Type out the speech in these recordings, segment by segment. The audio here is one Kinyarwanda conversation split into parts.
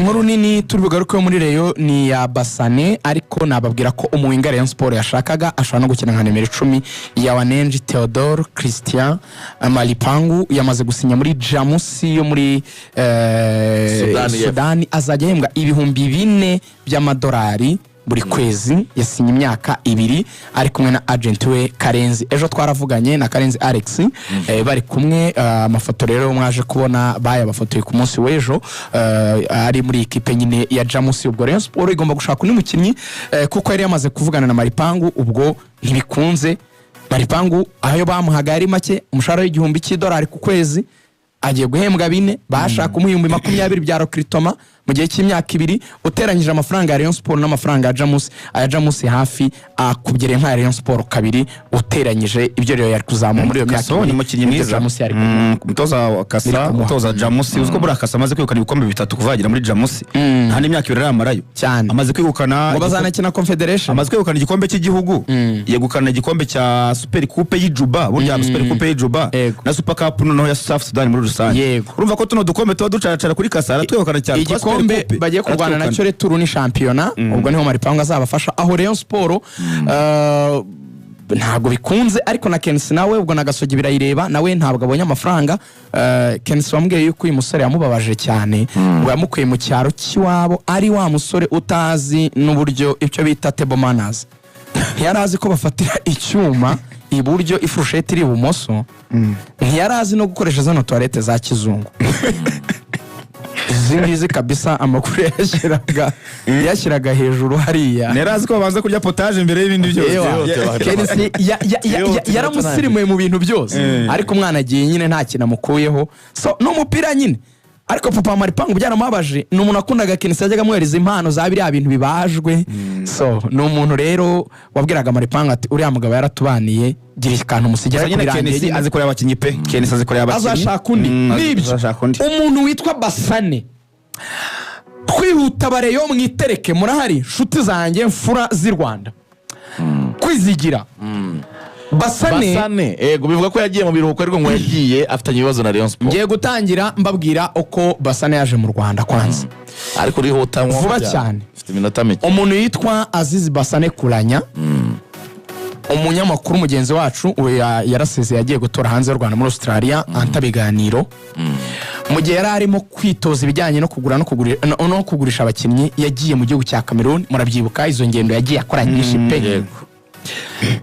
Inkuru nini turi bugarukeho muri Rayon ni iya Basane, ariko nababwira ko umuwinger Rayon Sport yashakaga ashobora no gukina nka nimero 10 ya Wanenji Theodore Christian Malipangu yamaze gusinya muri Jamusi yo muri Sudani y'Epfo. Sudani. Azajya ahembwa 4000 by'amadolari buri kwezi. Yasinye imyaka 2 ari kumwe na agent we Karenzi. Ejo twaravuganye na Karenzi Alex, bari kumwe. Amafoto rero mwaje kubona bayabafotoye ku munsi w'ejo, ari muri ikipe nyine ya Jamusi. Ubwo Rayon Sport igomba gushaka undi mukinnyi, kuko yari yamaze kuvugana na Maripangu, ubwo ntibikunze. Maripangu ayo bamuhaga yari make, umushahara w'igihumbi cy'idolari ku kwezi, agiye guhembwa 4. Bashaka kumuha 20,000 bya recrutement mu gihe cy'imyaka 2. Uteranyije amafaranga ya Rayon Sport n'amafaranga ya Jamusi, aya Jamusi hafi akubye nk'aya Rayon Sport kabiri, uteranyije ibyo rero yari kuzamura muri iyo myaka Kaso ni 2 umukinnyi n'ibyo mwiza. Jamusi yari kumuha. Umutoza wa Kasa, Biri kumuha. umutoza Jamusi, uziko buriya Kasa amaze kwegukana ibikombe bitatu kuva yagera muri Jamusi, nta n'imyaka 2 aramarayo. Cyane. Amaze kwegukana Ngo bazanakina Confederation. Amaze kwegukana igikombe cy'igihugu, yegukana igikombe cya Super Coupe y'ijuba, burya Super Coupe y'ijuba na Super Cup noneho ya South Sudan muri rusange. Urumva ko tuno dukombe tuba ducaracara kuri Kasa, aratwegukana cyane. Twa Super Igikombe Coupe, bagiye kurwana aratwegukana. nacyo retour ni shampiyona, ubwo niho Maripangu azabafasha. Aho Rayon Sport ntabwo bikunze, ariko na Kensi nawe ubwo na Gasogi birayireba, nawe ntabwo abonye amafaranga. Kensi wambwiye yuko uyu musore yamubabaje cyane, ngo yamukuye mu cyaro cy'iwabo ari wa musore utazi n'uburyo icyo bita table manners, ntiyari azi ko bafatira icyuma iburyo, ifurusheti iri ibumoso, ntiyari azi no gukoresha zino toilette za kizungu izi ngizi kabisa. Amakuru yashyiraga hejuru hariya. Ntiyari azi ko babanza kurya potage mbere y'ibindi byose. Ewa. Kensi yaramusirimuye mu bintu byose, ariko umwana agiye nyine nta kintu amukuyeho. So n'umupira nyine, ariko papa wa Maripangu byaramubabaje. Ni umuntu wakundaga Kensi, yajyaga amuhereza impano za biriya bintu bibajwe. So ni umuntu rero wabwiraga Maripangu ati: "Uriya mugabo yaratubaniye, gira akantu umusigira." Gusa Ariko nyine birangiye Kenisi nyine azi kureba abakinnyi pe, Kenisi azi kureba abakinnyi. Azashaka undi. Nibyo. Azashaka undi. Umuntu witwa Basane, twihuta, bareyo mwitereke murahari, nshuti zanjye mfura z'i Rwanda, kwizigira Basane. Basane, yego, bivuga ko yagiye mu biruhuko, ariko ngo yagiye afitanye ibibazo na Rayon Sport. Ngiye gutangira mbabwira uko Basane yaje mu Rwanda kwanza. Ariko urihuta nko Vuba cyane. Ufite iminota mike. Umuntu yitwa Azizi Basane Kuranya, umunyamakuru mugenzi wacu, we yarasezeye, yagiye gutora hanze y'u Rwanda muri Australia. Anta biganiro mu gihe yari arimo kwitoza ibijyanye no kugura no kugurisha abakinnyi, yagiye mu gihugu cya Cameroon. Murabyibuka izo ngendo yagiye akora nyinshi pe.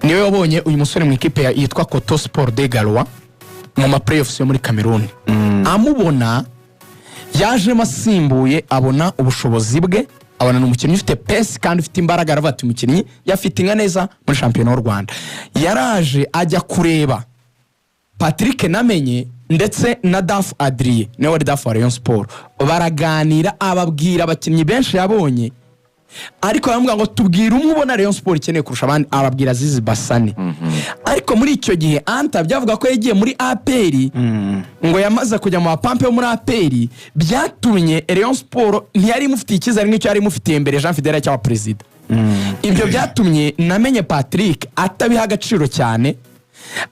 Niwe wabonye uyu musore mu ikipe yitwa Koto Sport de Garoua mu ma playoffs yo muri Cameroon. Amubona yajemo asimbuye, abona ubushobozi bwe, abona ni umukinnyi ufite pace kandi ufite imbaraga, aravuga ati: "Umukinnyi yafite inka neza muri shampiyona y'u Rwanda." Yaraje ajya kureba Patrick Namenye ndetse na DAF Adrie, niwe wari DAF wa Rayon Sport, baraganira, ababwira abakinnyi benshi yabonye, ariko baramubwira ngo: "Tubwire umwe ubona Rayon Sport ikeneye kurusha abandi." Ababwira Azizi Basane. Ariko muri icyo gihe Anta byavuga ko yagiye muri APR, ngo yamaze kujya mu mapampe yo muri APR, byatumye Rayon Sport ntiyari imufitiye icyizere nk'icyo yari imufitiye mbere Jean Fidele cyangwa perezida. Ibyo byatumye Namenye Patrick atabiha agaciro cyane,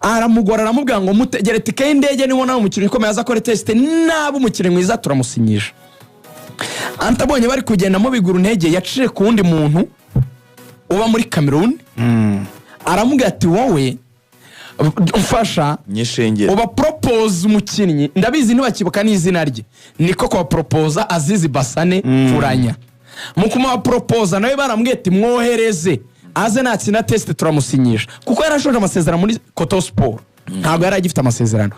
aramugora, aramubwira ngo: "Mutegere tike y'indege, nibona umukinnyi ukomeye aza akore test, naba umukinnyi mwiza turamusinyisha." Anta abonye bari kugendamo bigura intege, yaciye ku wundi muntu uba muri Cameroon, aramubwira ati: "Wowe mfasha Nyishengera. uba propose umukinnyi." Ndabizi ntibakibuka n'izina rye. Niko kubaporopoza Azizi Basane Kuranya. Mu kumubaporopoza nawe baramubwiye ati: "Mwohereze aze, natsinda test turamusinyisha," kuko yarashoje amasezerano muri Koto Sport, ntabwo yari agifite amasezerano.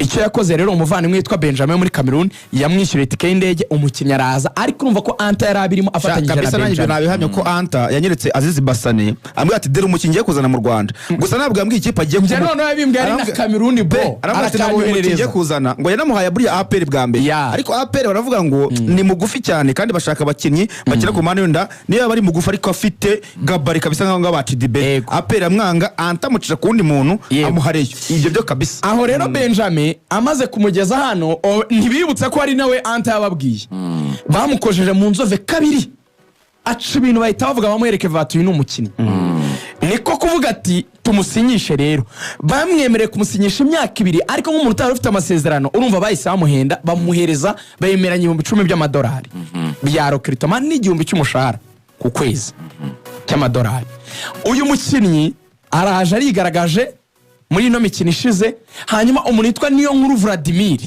Icyo yakoze rero, umuvandimwe witwa Benjamin muri Cameroon yamwishyuriye itike y'indege, umukinnyi araza. Ariko urumva ko Anta yari abirimo afatanyije na Kabisa, nanjye ibyo Benjamin. nabihamya ko Anta yanyeretse Azizi Basane, ambwira ati: "Dore umukinnyi ngiye kuzana mu Rwanda." Gusa ntabwo yambwiye ikipe agiye Njye noneho yabimbwiye ari na Cameroon bo. Aramubwira ati: "Nabonye umukinnyi ngiye Arakanyoherereza. kuzana." Ngo yanamuhaye buriya APR bwa mbere, ariko APR baravuga ngo ni mugufi cyane, kandi bashaka abakinnyi bakina ku mpande, wenda niyo yaba ari mugufi ariko afite gabarit kabisa nk'aho ngaho bacidibe. APR amwanga, Anta amucisha ku wundi muntu, amuha Rayon. Ibyo byo kabisa. Aho rero Benjamin amaze kumugeza hano, ntibibutse ko ari nawe Anta yababwiye. Bamukojeje mu nzove kabiri, aca ibintu, bahita bavuga, bamwereke vati: "Uyu ni umukinnyi." Niko kuvuga ati: "Tumusinyishe." Rero bamwemereye kumusinyisha imyaka 2, ariko nk'umuntu utari ufite amasezerano, urumva bahise bamuhenda, bamuhereza, bemeranya 10,000 by'amadolari. Bya recrutement n'igihumbi cy'umushahara ku kwezi cy'amadolari. Uyu mukinnyi araje arigaragaje muri ino mikino ishize. Hanyuma umuntu witwa Niyo Nkuru Vladimir,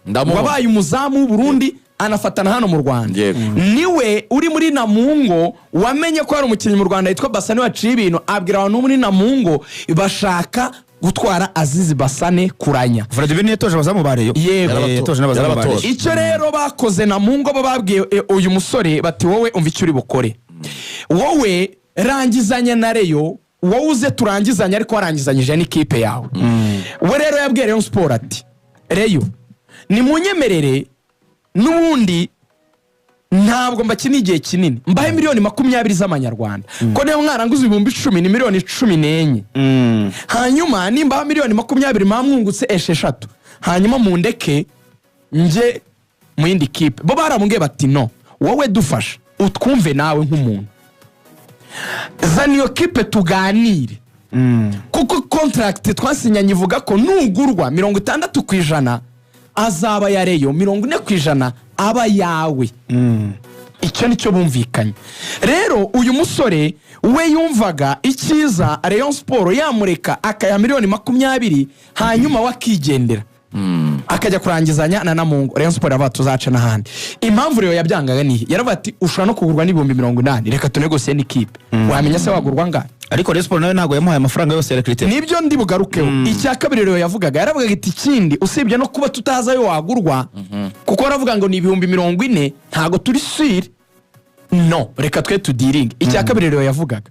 Ndamubona. wabaye umuzamu w'u Burundi, anafatana hano mu Rwanda, niwe uri muri Namungo, wamenye ko hari umukinnyi mu Rwanda witwa Basane waciye ibintu, abwira abantu bo muri Namungo bashaka gutwara Azizi Basane kuranya. Vladimir niyo yatoje abazamu ba Rayon. Yego. Yatoje n'abazamu ba Yarabatoje. Rayon. Icyo rero bakoze, Namungo bo babwiye uyu musore bati: "Wowe umva icyo uri bukore, wowe rangizanya na Rayon, wowe uze turangizanye ariko warangizanyije n'ikipe yawe." We rero yabwiye Rayon Sports ati: "Rayon, nimunyemerere, n'ubundi ntabwo mbakiniye igihe kinini, mbahe miliyoni 20 z'amanyarwanda, ko niba mwaranguza 10,000 ni miliyoni 14. Hanyuma nimbaha miliyoni 20 mwamwungutse 6, hanyuma mundeke njye mu yindi kipe." Bo baramubwiye bati: "No, wowe dufasha utwumve nawe nk'umuntu, zana iyo kipe tuganire, kuko contract twasinyanye ivuga ko nugurwa 60% azaba ya Rayon, 40% aba yawe." Icyo nicyo bumvikanye. Rero uyu musore we yumvaga icyiza Rayon Sports yamureka akayaha miliyoni 20, hanyuma we akigendera akajya kurangizanya na Namungo. Rayon Sports yavuga tuzaca n'ahandi. Impamvu rero yabyangaga niyi: yaravuga ati: "Ushobora no kugurwa n'80,000, reka tunegosiye n'ikipe, wamenya se wagurwa angahe?" Ariko Rayon Sports nawe ntabwo yamuhaye amafaranga yose ya recrutement. Nibyo ndi bugarukeho. Icya kabiri rero yavugaga, yaravugaga iti: "Ikindi usibye no kuba tutazi ayo wagurwa, kuko baravuga ngo ni 40,000, ntabwo turi sure, no reka twe tudealinge." Icya kabiri rero yavugaga,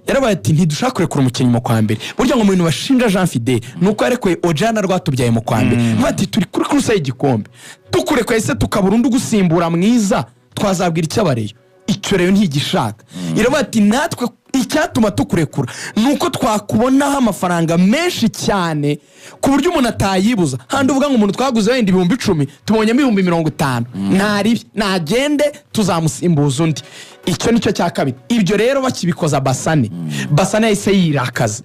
yarabaye ati: "Ntidushaka kurekura umukinnyi mu kwa mbere." Burya ngo mu bintu bashinja Jean Fidele ni uko yarekuye Ojana Rwatubyaye mu kwa mbere. Bati: "Turi kuri course y'igikombe, tukurekuye se tukabura undi ugusimbura mwiza, twazabwira icyo abareyo?" Icyo rero ntigishaka. Iravuga ati: "Natwe icyatuma tukurekura ni uko twakubonaho amafaranga menshi cyane ku buryo umuntu atayibuza." Handi uvuga ngo umuntu twaguze wenda 10,000, tubonyemo 50,000, ntaribi, nagende tuzamusimbuza undi. Icyo nicyo cya kabiri. Ibyo rero bakibikoza Basane, Basane yahise yirakaza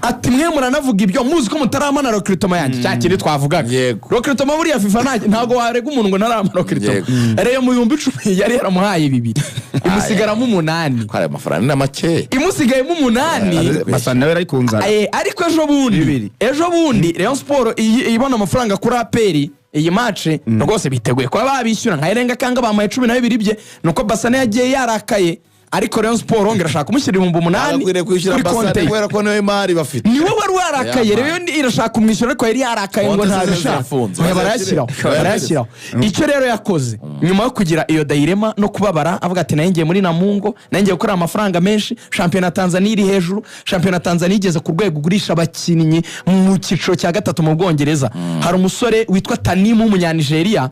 ati: "Mwe muranavuga ibyo muzi ko mutaramana recrutement yanjye." Cya kindi twavugaga, recrutement buriya FIFA ntabwo warega umuntu ngo ntaramana recrutement. Rero mu 10,000 yari yaramuhaye bibiri, imusigaramo umunani. Ko ari amafaranga ni make. Imusigayemo umunani. Basane nawe yari ku nzara. Ariko ejo bundi, Bibiri. ejo bundi Rayon Sports ibona amafaranga kuri APR, iyi match rwose biteguye kuba babishyura nka Erenga kanga bamuhaye 12 bye. Nuko Basane yagiye yarakaye, ariko Rayon Sports ngo irashaka kumushyira 8000 Agakwiriye kwishyura kuri Basane konte ye. kubera ko niwe mari bafite. Niwe wari warakaye. Ya, rero irashaka kumwishyura, ariko yari yarakaye ngo Konti ze ntabishaka. zirafunze. Oya, barayashyiraho. Barayashyiraho. Barayashyiraho. Icyo rero yakoze nyuma yo kugira iyo dilemma no kubabara, avuga ati: "Nayo ngiye muri Namungo, nayo ngiye gukorera amafaranga menshi, shampiyona Tanzania iri hejuru." Shampiyona Tanzania igeze ku rwego ugurisha abakinnyi mu cyiciro cya gatatu mu Bwongereza. Hari umusore witwa Tanimu w'umunyanigeriya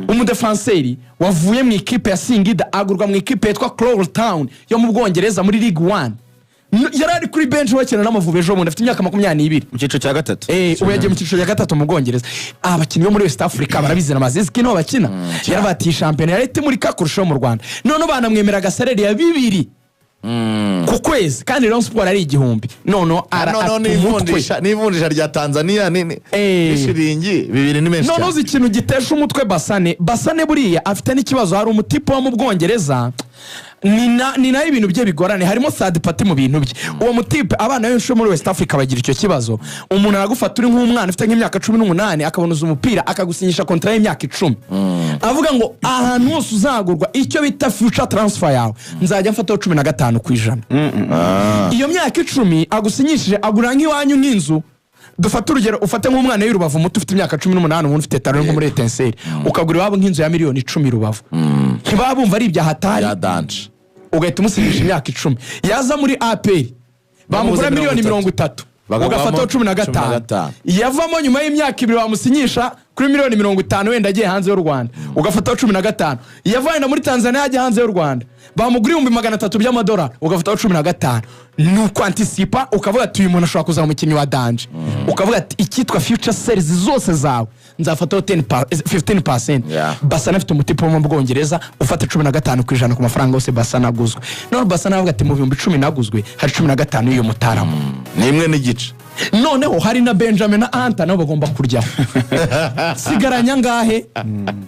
w'umudefanseri wavuye mu ikipe ya Singida, agurwa mu ikipe yitwa Crawley Town yo mu Bwongereza muri League One. Yari ari kuri bench bakina n'Amavubi ejo bundi, afite imyaka 22. Mu cyiciro cya gatatu. Ubu yagiye mu cyiciro cya gatatu mu Bwongereza. Abakinnyi bo muri West Africa barabizi na Maziziki niho bakina. Yarabatiye shampiyona yari itimurika kurushaho mu Rwanda, noneho banamwemera salaire ya bibiri ku kwezi, kandi Rayon Sports ari igihumbi. Noneho ara Noneho ata umutwe. n'ivunjisha rya Tanzania n'ishiringi bibiri ni menshi Noneho cyane. uzi ikintu gitesha umutwe Basane? Basane buriya afite n'ikibazo. Hari umutipe wo mu Bwongereza, ni nayo ibintu bye bigorane, harimo third party mu bintu bye. Uwo mutipe, abana benshi bo muri West Africa bagira icyo kibazo. Umuntu aragufata uri nk'umwana ufite nk'imyaka 18, akabonuza umupira, akagusinyisha contrat y'imyaka 10, avuga ngo ahantu hose uzagurwa, icyo bita future transfer yawe, nzajya mfataho 15%. Iyo myaka 10 agusinyishije, agura nk'iwanyu nk'inzu. Dufate urugero, ufate nk'umwana w'i Rubavu muto ufite imyaka 18, umuntu ufite talent nko muri Etincelles, ukagura iwabo nk'inzu ya miliyoni 10 i Rubavu, ntibaba bumva ari ibya hatari? Ya danger. Ugahita umusinyisha imyaka 10, yaza muri APR bamugura Bamuguze miliyoni 30, Bakaguhamo ugafataho cumi na cumi na gatanu. gatanu. Yavamo nyuma y'imyaka 2, bamusinyisha kuri miliyoni 50 wenda agiye hanze y'u Rwanda, ugafataho 15. Yava wenda muri Tanzania ajya hanze y'u Rwanda. Bamugura 300,000 by'amadolari, ugafataho 15. Ni ukwantisipa, ukavuga ati: "Uyu muntu ashobora kuzaba umukinnyi wa danger." Ukavuga ati: "Icyitwa future sales zose zawe nzafataho 15%." Basana afite umutipe wo mu Bwongereza ufata 15% ku mafaranga yose Basana aguzwe. None Basana avuga ati: "Mu 10,000 naguzwe, hari 15 y'uyu mutaramu." Ni imwe n'igice. Noneho hari na Benjamin na Anta, nabo bagomba kuryaho. Sigaranya angahe?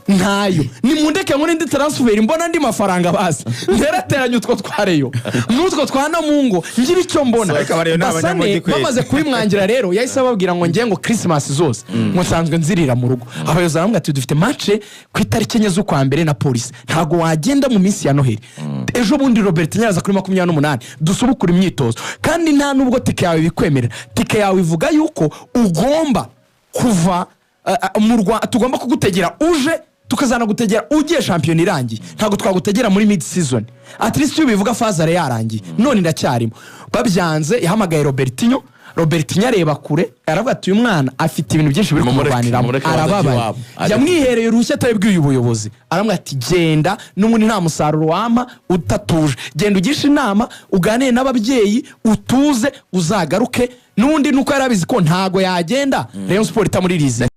Ntayo. Nimundeke muri indi transfer, mbona andi mafaranga, bazi nterateranye utwo twa Rayon n'utwo twa Namungo, ngira icyo mbona. Ariko abareyo ni Basane abanyamujyi kweli. bamaze kubimwangira rero, yahise ababwira ngo ngiye, ngo Christmas zose ngo nsanzwe nzirira mu rugo. Abayobozi baramubwira ati: "Dufite match ku itariki 4 z'ukwa mbere na Polisi, ntabwo wagenda mu minsi ya Noheli. Ejo bundi Robert nyiraza kuri 28 dusubukura imyitozo, kandi nta nubwo tike yawe ibikwemerera. Tike yawe ivuga yuko ugomba kuva mu Rwanda, tugomba kugutegera uje, tukazanagutegera ugiye shampiyona irangiye. Ntabwo twagutegera muri mid season." At least iyo ubivuga phase aller yarangiye, none iracyarimo. Babyanze, yahamagaye Robertinho. Robertinho areba kure, aravuga ati: "Uyu mwana afite ibintu byinshi biri kumurwaniramo." Mumureke abanze ajye Arababaye. iwabo. Yamwihereye uruhushya atabibwiye ubuyobozi. Aramubwira ati: "Genda, n'ubundi nta musaruro wampa utatuje. Genda ugishe inama, uganire n'ababyeyi, utuze, uzagaruke." N'ubundi nuko yari abizi ko ntago yagenda Rayon Sport itamuririze.